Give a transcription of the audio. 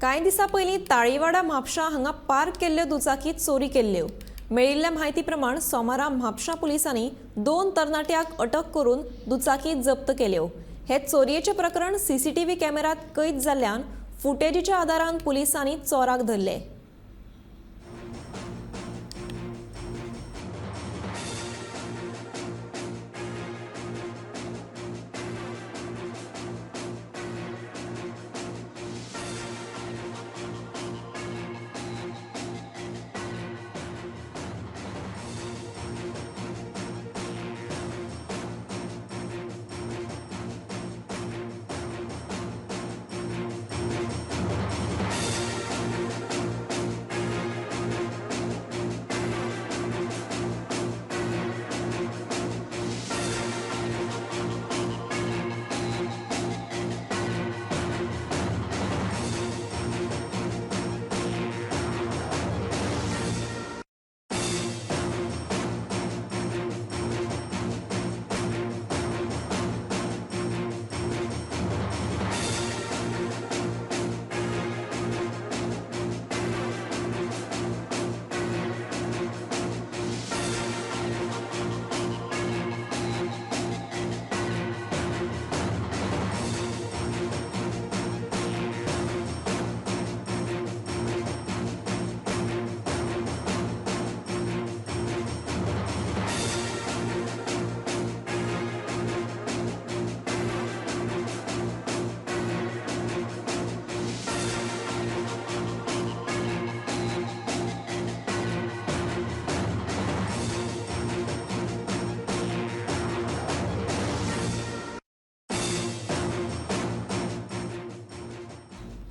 कांय दिसां पयलीं ताळीवाडा म्हापशा हांगा पार्क केल्ल्यो दुचाकी चोरी केल्ल्यो. मेळिल्ल्या म्हायती प्रमाण सोमारा म्हापशा पुलिसांनी 2 तरणाट्याक अटक करून दुचाकी जप्त केल्यो. हे चोरयेचें प्रकरण सीसीटीव्ही कॅमेऱ्यांत कैद जाल्ल्यान फुटेजीच्या आदारान पुलिसांनी चोराक धरले.